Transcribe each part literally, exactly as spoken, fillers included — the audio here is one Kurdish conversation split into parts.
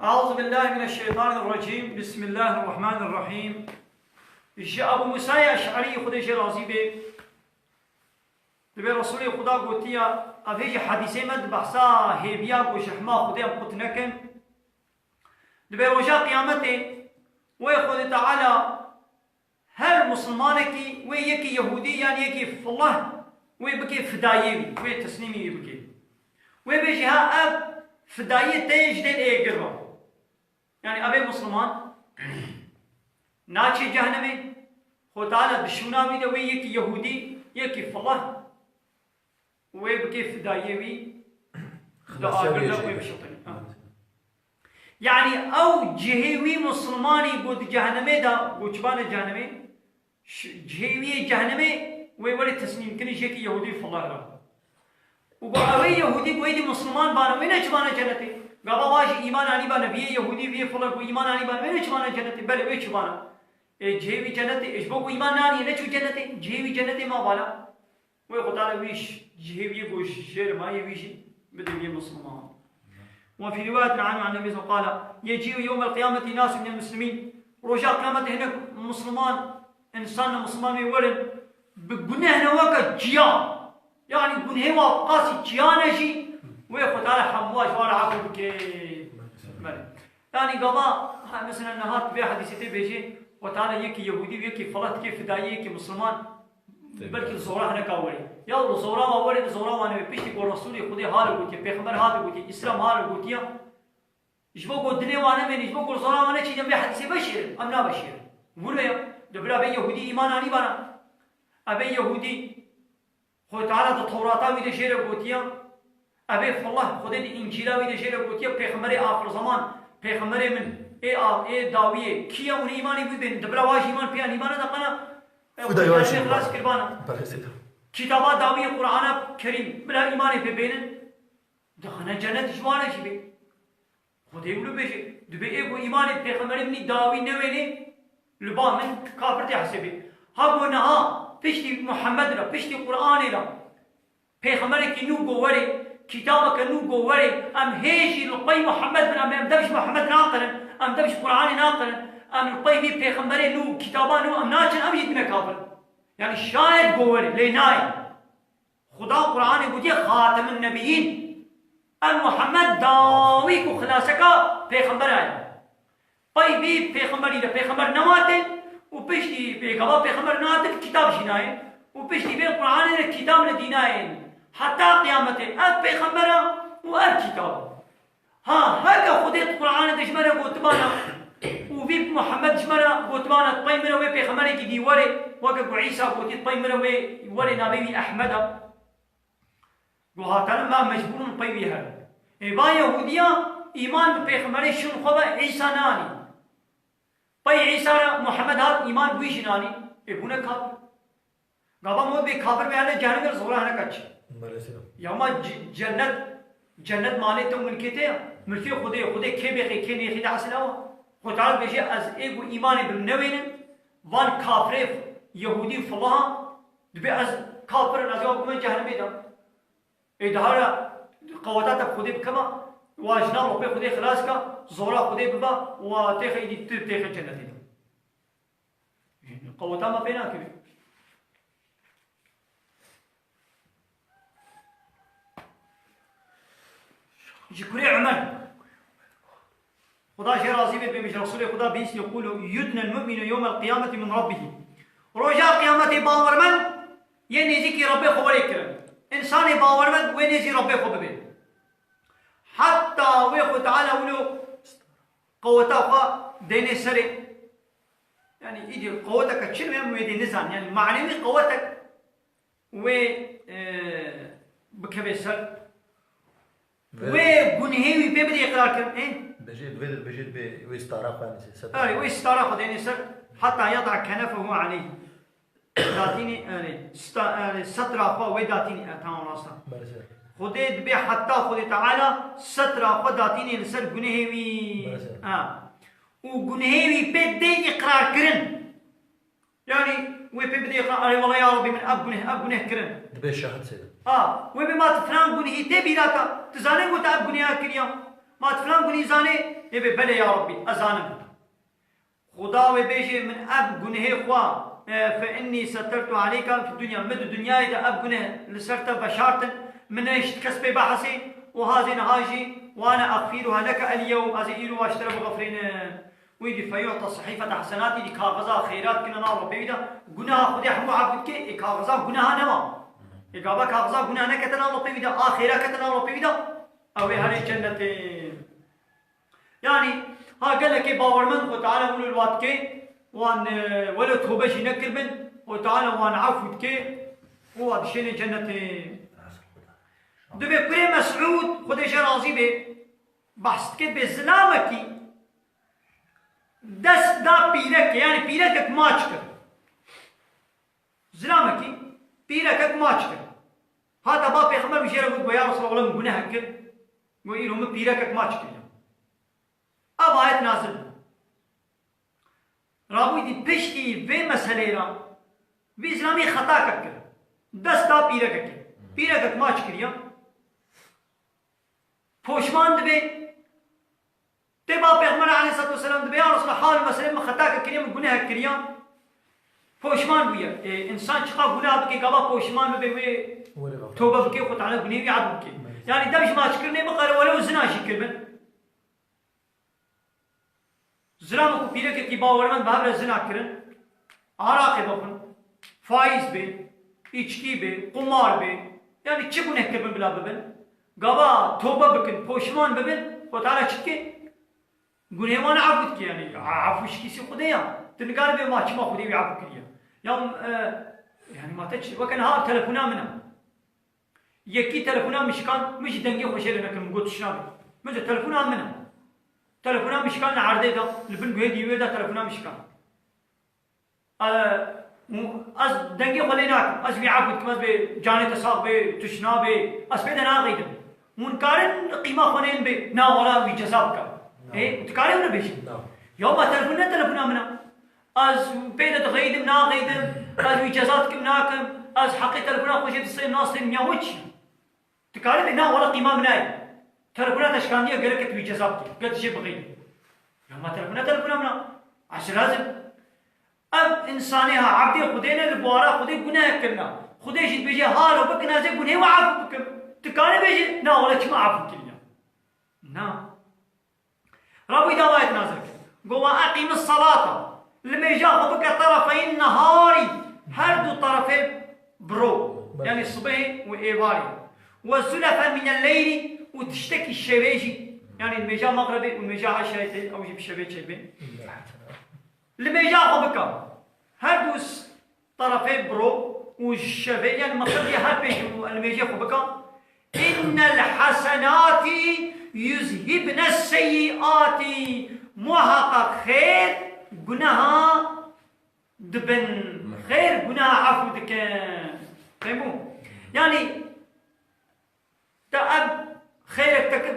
Eûzubillahimineşşeytanirrecîm. Bismillahirrahmanirrahîm. Ji Ebû Musayê Eş'erî, Xwedê jê razî bê, dibê Resûlê Xuda gotiya, ev hê jî hedîsê me di behsa hêviya ku ji hema Xwedê em qut nekin. Dibê roja Qiyametê wê Xwedê Teala her misilmanekî wê yekî Yehûdî yan yekî fileh wê bike fidayê wî, wê teslîmî wî bike. Wê bêjî, ha ev fidayê te ye ji dê êgir be. Yani ev ê misilman naçê cehnemê, Xwedê Teala di şûna wî de wê yekî Yehûdî, yekî fileh wê bike fidayê wî, di agir de wê bişutinî. Ha. Yani ew cihê wî misilmanî ku di cehenemê de, ku çi bane cehenemê, ş-, cihê wî yê cehenemê wê were teslîmkirin ji yekî Yehûdî fileh re. Û ku ew ê Yehûdî ku êdî misilman bane, wê neçibane cenetê. Gava wa jî îman anîba ne, vî yê Yehûdî, vî yê fileh ku îman anîbane, wê neçibane cenetê. Belê wê çibane. Ê, cihê wî cenetê, ji bo ku îman nanî, neçû cenetê, cihê wî cenetê ma bala. Wê Xwedê Teala wî ş-, cihê wî ku jêr mayê wî jî bide wî misilman. Ve fî riwayetin anhu an Nebî qala, yecî'u yewmel qiyameti nasu minel muslimîn. Roja qiyametê hinek misilman, însan ne misilman wê werin, bi guneh ne weke çiyan. Yani gunhê wa qasî çiyan e jî, wê Xwedê Teala hemû ji wan re efû bike. Belê. Yani gava, ha, mesela niha vê hedîsê tê bêjê, Xwedê Teala yekî Yehûdî, yekî fileh dike fidayê yekî misilman, Belkî zora hineka werê. Ya li zora wa werê, zora wa newê. Piştî ku Resûlê Xwedê hale gotiye, Pêxember hale gotiye, Îslam hale gotiye. Ji bo ku dilê wa nemêne, ji bo ku zora wa neçîne, vê hedîsê veşêrin. Em naveşêrin. Vûn ve ya. Di bila vê Yehûdî îman anîbana. Ebê Yehûdî, Xwedê Teala di Tewrata wî de jê re gotiye. Ebê fileh, Xwedê di Încîla wî de jê re gotiye, pêxemberê axir zeman, pêxemberê min, ê a, ê dawiyê, kî ye hûn îmanê wî bên, di bila wa jî îman pê anîbane de qena, e, Xwedê jê xilas kirbana. Kitaba dawiyê Qur'ana Kerîm, bila îmanê pê bênin, dixine cenet ji wan re jî bê. Xwedê wilo bêje, dibê ê ku îmanê pêxemberê min î dawî newênê, li ba min kafir tê hesêbê. Ha ku niha piştî Muhammed re, piştî Qur'anê re, pêxemberekî nû ku werê, kitabeke nû ku werê, em hê jî li pey Muhammed bin, em, em dev ji Muhammed naqirin, em dev ji Qur'anê naqirin, em li pey vî pêxemberê nû, kitaba nû, em naçin, em jî dibine kafir. Yani şayet ku werê, lê nayê. Xuda Qur'anê gotiye Xatemin Nebiyîn. Ev Muhammed dawî ku xilaseka pêxembera ye. Pey vî pêxemberî de pêxember nemate û piştî pêgava pêxember natin kitab jî nayê û piştî vê Qur'anê de kitab li dînayê. Heta qiyametê ev pêxembera û ev kitaba. Ha, heke Xwedê di Qur'anê de ji me re gotibana û vî Muhammed ji me re gotibana, pey min re wê pêxemberekî dî were, weke ku Îsa gotî, pey min re wê were, navê wî Ehmed e. Ku hatene me mecbûr in pey wî herin. Ê va Yehûdiya îman bi pêxemberê şûn xwe ve Îsa nanî. Pey Îsa re Muhammed hat îman bi wî jî nanî. Ê bûne kafir. Gava mot bê kafir be, hene cehennemê zora hene kaç. Maalesef. Ya ma c-, cennet, cennet malê te û milkê te ya. Milkê Xwedê, Xwedê kê bêxê, kê nêxê de esil ew. Xwedê Teala bêje, ez ê ku îmanê bi min newênin, van kafirê, Yehûdî filan, dibê ez kafir in, ez ya ku me cehennemê de. Ê daha re qeweta te bi Xwedê bikema, wa ji nav ropê Xwedê xilas ka, zora Xwedê biba, wa têxe îdî tu têxe cennetê de. Qeweta me pê nakeve. Ji kurê Umer. Xuda jê razî be, bêmî ji Resûlê Xuda bihîst, yekûlu, yudnel mu'minu yewmel qiyameti min Rabbihî. Roja qiyametê bawermend yê nêzîkî Rabbê xwe werê kirin. Însanê bawermend wê nêzî Rabbê xwe bibe. Heta wê Xwe Teala wilo qeweta xwe dêne serê. Yani îdî qeweteke çi em wê dê nizan. Yani manewî qewetek wê, e, bikeve ser. Ve wê gunehê wî pê bidê iqrar kirin. Ê? Bejê, divê, bejê, divê wê stara xwe, yani, se-, setra. Erê, wê stara xwe dêne ser. Heta yada kenefehu aleyh. Datînî, erê, sta-, erê, setra xwe wê datînî, e, tamam, rast e. Maalesef. Xwedê dibê heta Xwedê Teala setra xwe datînê li ser gunehê wî. Maalesef. Ha. Û gunehê wî pê dê iqrar kirin. Yani wê pê bidê iqrar, "Erê wela ya Rabbî min ev guneh, ev guneh kirin." Dibê şahid sê. Ha, wê bê ma tu filan gunehî tê bîra te, tu zanê ku te ev guneha kiriya. Ma tu filan gunî zanê? Ê bê, belê ya Rabbî, ez zanim. Xuda wê bêjê, min ev gunehê xwe, e, fe innî setertu aleyka fi dunya, min di dinyayê de ev guneh li ser te veşartin, min nehişt kes pê behesê, û hazê niha jî, wa ne exfîruha leke el yewm, ez ê îro wa ji te re bixefirînim. Wî dî feyu'ta sehîfete hesenatî, dî kaxiza xêra dikine nav lopê wî de, guneha Xwedê hemû ef dike, ê kaxiza guneha nema. Ê gava kaxiza guneh nekete nav lopê wî de, a xêra kete nav lopê wî de, ew ê herê cennetê. Yanî, ha gelekê bawermend Xwe Teala wilo li wa dike, wan, e, welo tobe jî nekiribin, Xwe Teala wan efû dike û wa dişêne cennetê. Divê kurê Mesûd, Xwedê jê razî be, behs dike, bê zilamekî dest da pîrekê, yanî pîrekek maç kir. Zilamekî pîrekek maç kir. Hate ba Pêxember û jê re got, got, "Ya Resulallah, wele min guneh kir." Got, "Îro min pîrekek maç kiriye." Ev ayet nazil bû. Rabûyî dî piştî vê meseleyê re vî zilamî xetakek kir. Dest da pîrekekê. Pîrekek maç kiriye. Poşman dibe. Tê ba Pêxember aleyhissalatu vesselam dibe, "Ya Resulallah, hal û meselê min xetakek kiriye, min gunehek kiriye." Poşman bûye. Ê, însan çiqa guneh bike, gava poşman bibe wê Were gafur. Tobe bike, Xwe Teala gunehê wî efû bike. Evet. Yanî dev ji maçkirinê biqere, welew zina jî kiribin. Zilamok û pîrekekî bawermend bi hev re zina kirin, araqê bixwin, faîz bê, îçkî bê, qumar bê, yanî çi guneh kiribin bila bibin, gava tobe bikin, poşman bibin, Xwe Teala çi dike? Gunehê wan efû dike, yanî efû ji kîsê Xwedê ya. Tu nikaribê ma çima Xwedê wî efû kiriye. Ya, e, yanî ma te çi, weke niha telefona min e. Yekî telefona min şikand, min jî dengê xwe jê re nekirin, min got, "Tu şina be." Min got, "Telefona min e." Telefona min şikand li erdê de, li bin guhê dîwêr de telefona min şikand. E, ez dengê xwe lê nakim, ez wî efû dikim, ez bê canê te sax bê, tu şina bê, ez pê de naxeydim. Hûn karin qîma xwe neyên bê, na wala wî ceza bike. Na. Ê, tu karê were bêjî. Na. Ya ma telefon ne telefona min e. Ez pê de dixeydim, naxeydim, ez wî ceza dikim, nakim, ez heqê telefona xwe jê distêm, nastêm, ya wî çi? Tu karî bê, na, wela qîma min nayê. Telefona te şikandiye, gerek e tu wî ceza bikî, gerek tu jê bixeyî. Ya ma telefona, telefona min a. Ez lazim. Ev însanê ha, ebdê Xwedê ne, li bawara Xwedê guneh kirina. Xwedê jî dibêje, halo bikin, ez ê gunehê we efû bikim. Tu karî bêjî, na, wela çima efû kiriye? Na. Rabûyî dawayek nazir kir. Got, "Ve eqîmis salata." Limêja xwe bike terefeyin neharî. Her du terefê biro. Belê. Yanî sibehê û êvarê. "Ve zulefen minel leylî." Û tiştekî şevê jî. Yanî limêja mexrebê û limêja eşreyê tê, ew jî bi şevê çêbê. Limêja xwe bike. Her du s-, terefê biro û ji şevê, yanî mexribê her pênc û limêjê xwe bike. "Innel hasenati yuzhibne seyyiati." Muheqeq xêr guneha dibin. Xêr guneha efû dikin. Fehmû? Yanî, Te ev xeyrek te kir,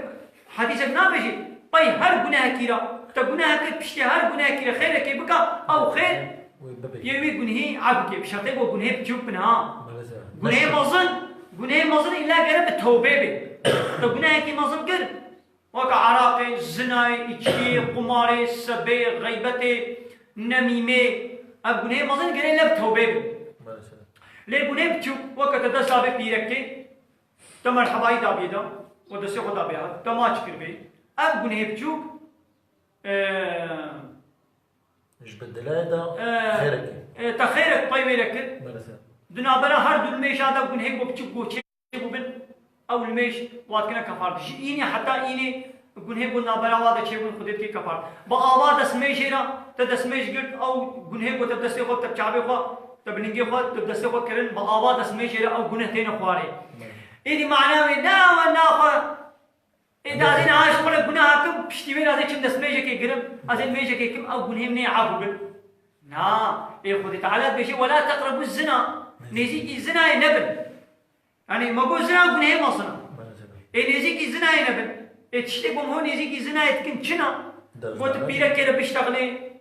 hedîsek nabêjî, pey her gunehekî re, te gunehek kir, piştî her gunehekî re xeyrekê bika, ew xeyr Wê bibê. Yê wî gunhî efû bike, bi şertê ku gunhê biçûk bin ha. Belê. Gunhê Belê. Mezin, gunhê mezin îlla gere bi tewbê bê. Te gunehekî mezin kir, weke eraqê, zinayê, îçkiyê, qumarê, sebê, xeybetê, nemîmê, ev gunhê mezin gere îlla bi tewbê bê. Belê. Lê gunhê biçûk, weke te dest dabê pîrekê, Te merhebayî dabî da, û destê xwe dabê hev, te maç kiribê. Ev gunhê biçûk, e, Ji bi dilê de e, xêrekê. E, te xêrek pey wê re kir. Belê. Di navbera her du limêja de gunhê ku biçûk ku çêbûbin, ew limêj wa dikine kefar. Ji înê heta înê gunhê ku navbera wa de çêbûn Xwedê dike kefar. Bi ava destmêjê re, te destmêj girt, ew gunhê ku te destê xwe, te çavê xwe, Te bi ningê xwe, tu destê xwe kirin, bi ava destmêjê re ew guneh têne xwarê. Êdî mana wê ne ew e naxwe. Ê dazî niha ji xwe re guneha kim, piştî wê dazê çim destmêjekê girim, ez ê mêjekê kim, ew gunhê min ê efû bin. Na, ê Xwedê Teala dibêje, "Wela teqrebû zina." Nêzîkî zinayê nebin. Yanî me got zina gunehê mezin e. Ê nêzîkî zinayê nebin. Ê tiştê ku em ho nêzîkî zinayê dikin çi ne? Got tu pîrekê re biştexilê,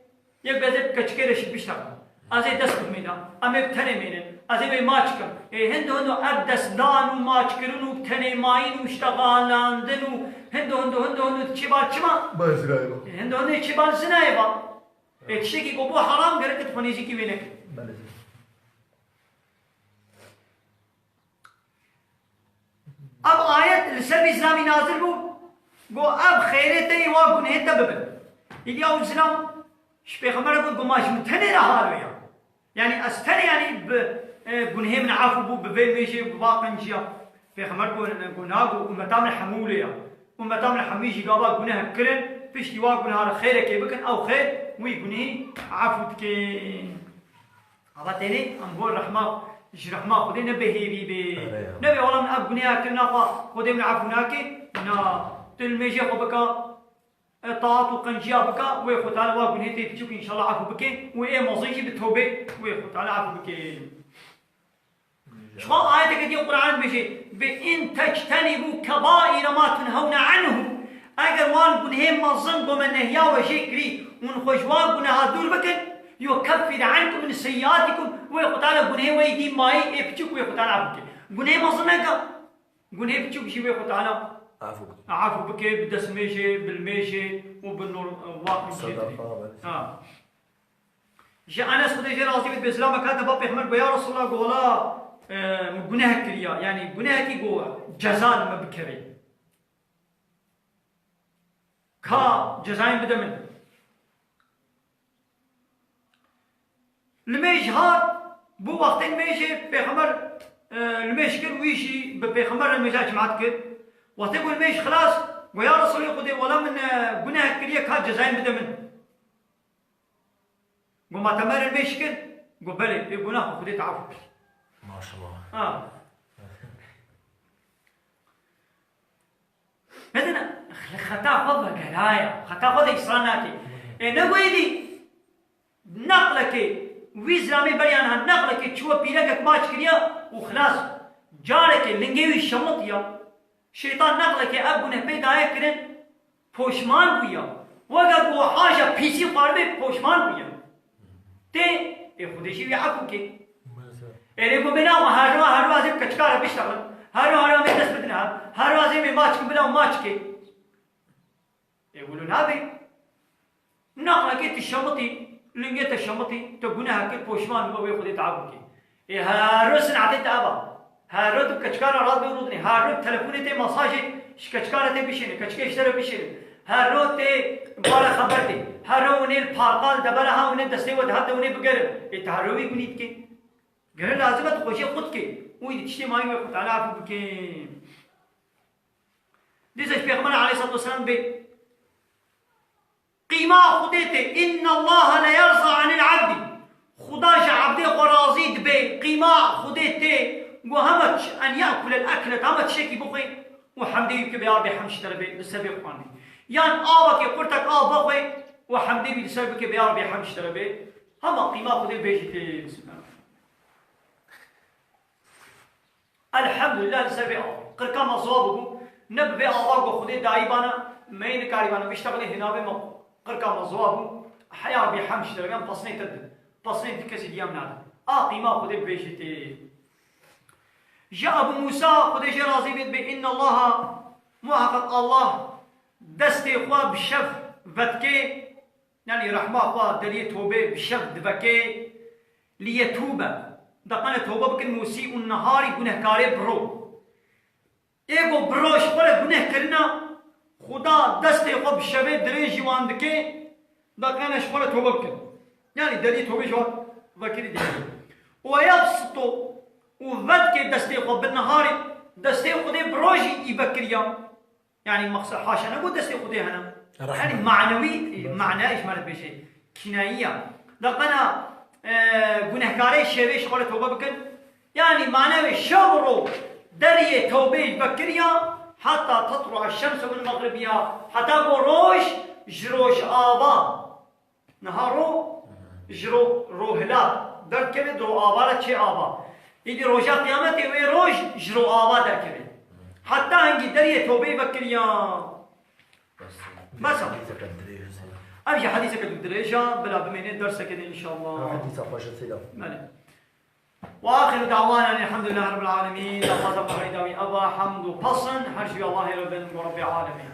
yek bezê bi keçikê re şî biştexilê. Ez ê dest bidimê de. Em ê bi tenê mênin. Ez ê wê maç kim. Ê hindo hindo ev destdan û maçkirin û bi tenê mayîn û ştexalandin û hindo hindo hindo hindo diçê bar çima? Bar zinayê va. Ê hindo hindo diçê bar zinayê va. Ê tiştekî ku bû heram gerek tu xwe nêzîkî wê nekî. Belê. Ev ayet li ser vî zilamî nazil bû, got, ev xêrê te yê wa gunehê te bibin. Îdiya û zilam ji pêxember re got, got, ma ji min tenê re halo ya. Yanî ez tenê yanî bi, e, gunehê min efû bû, bi vê mêjê, bi va qenciya. Pêxember got, got, na, got, ummeta min hemû lê ya. Ummeta min hemû jî gava guneh kirin, piştî wa guneha re xêrekê bikin, ew xêr wî gunehî efû dikin. Ava tenê em bo rehma, ji rehma Xwedê ne bêhêvî bê. Erê ya. Nebe wala min ev guneha kirina xwe, Xwedê min efû nake. Na, tu li mêjê xwe bika, e, taat û qenciya bika, wê Xwe Teala wa gunehê tê biçûk înşallah efû bike û ê mezin jî bi tewbê wê Xwe Teala efû bike. Ji xwe ayeteke diye Quran dibêje, "Ve in tectenibu kebaire ma tunhewne anhu." Eger wan gunehê mezin ku me nehiya we jê kirî, hûn xwe ji wan guneha dûr bikin, yukeffir ankum min seyyiatikum, wê Xwe Teala gunehê we yî dî mayî ê piçûk wê Xwe Teala bike. Gunehê mezin neke, gunehê piçûk jî wê Xwe Teala Afû bike. Afû bike, bi destmêjê, bi limêjê û bi nor-, waqtê jê Sedaqa, dirê. Belê. Ha. Ji Enes Xwedê jê razî bit, bê zilamek hate ba Pêxember got, "Ya Resulallah, got, wala, e, min guneh kiriya, yanî gunehekî got ceza li me bikeve. Ka cezayên bide min." Limêj hat, bû wextê limêjê Pêxember, e, limêj kir, wî jî bi Pêxember re limêja cimat kir. Wextê ku limêj xilas, got, "Ya Resulê Xwedê, wala min, e, guneh kiriye, ka cezayên bide min." Got, "Ma te me re limêj kir?" Got, "Belê." Ê got, "Na, Xwedê te efû kir." Maşallah. Ha. Medine, xeta xwe vegeraya, xeta xwe de îsrar nake. Ê, ne wêdî, neqlekê, wî zilamê beriya niha, neqlekê çûwe pîrekek maç kiriya û xilas. Carekê lingê wî şemitiya. Şeytan neqlekê ev guneh pê daye kirin, poşman bûya. Weke ku haja pîsî xwaribê poşman bûya. Tê, ê Xwedê jî wî efû kê. Ê lê ku bê nawa her roja, her roja zê bi keçika re biştexin. Her roja, her roja mê dest bidine. Her roja zê mê maç kin bila û maç kê. Ê wilo nabê. Naqlekê tu şemitî, lingê te şemitî, tu guneh kir, poşman bû, wê Xwedê te efû kê. Ê her roja sinetê te eva. Her roja tu bi keçika re rast bê û rûdinê. Her roja telefonê tê mesajê ji keçika re tê bişêne, keçikê ji te re bişêne. Her roja tê bala xeber tê. Her roja winê li parka li debera ha winê destê we dihate winê bigerin. Ê tu her roja wî gunî dikê. Gere lazim e tu xwe jê xurt kê. Û îdî tiştê mayî wê Xwe Teala efû bikê. Dîsa ji Pêxember aleyhissalatu vesselam bê. Qîma Xwedê tê. Inna Allaha le yerza anil abdi. Xuda ji ebdê xwe razî dibe. Qîma Xwedê tê. Got hema ç-, en ye'kulel eklet, hema tiştekî bixwe û hemdê wî bike bê ya Rebbi hemd ji te re bê, li ser vê Qur'anê. Yan avekê qurtek av bixwe û hemdê wî li ser bike bê ya Rebbi hemd ji te re bê. Hema qîma Xwedê bê jî tê. Bismillah. Elhamdulillah li ser vê ava. Qirka me ziwa bûbû. Ne bi vê ava ku Xwedê dayî bana, me yê nikarîbana biştexilê hênavê me qirka me ziwa bû. Heya bî hemşire, em pesnê te didin. Pesnê di kesî diya min nadin. A qîma Xwedê bibêjî tê. Ji Ebu Musa, Xwedê jê razî bê, dibê, Inna Allaha, muheqeq Allah, destê xwe bi şev vedikê, Yanî rehma xwe deriyê tobê bi şev divekê, liyetûbe, deqene tobe bikin, musî'un neharî, gunehkarê bi ro. Ê ku bi ro ji xwe re guneh kirina, Xuda destê xwe bi şevê dirêjî wan dike, deqene ji xwe re tobe bikin. Yanî deriyê tobê ji wan vekirî dike. Û yebsitu, û vedike destê xwe bi neharî, destê Xwedê bi rojî î vekiriya. Yanî maqsed haşa ne ku destê Xwedê hene. Rehmet. Yanî manewî, Baş. Manaya ji me re dibêje. Kînayî ya. Deqena, e, gunehkarê şevê ji xwe re tobe bikin. Yanî manewê şev û ro deriyê tewbeyê vekiriya heta tetlu'a şemsu min mexribiha. Heta ku roj ji rojava. Niha ro ji ro, rohilat derdikeve, di ro ava re çê ava. Îdî roja qiyametê wê roj ji ro ava derkeve. Heta hingî deriyê tobeyê vekiriya. Bes e. Hadîseke dirêj. Ev jî hedîseke dirêj e, bila bimêne derseke din inşallah. Hadîsa xweş e, selam. Belê. وآخر دعوانا أن الحمد لله رب العالمين. Daxwaza me ey dawî eva, hemd û pes in, her şey Allahê re bin, bo Rebbê Alemîn.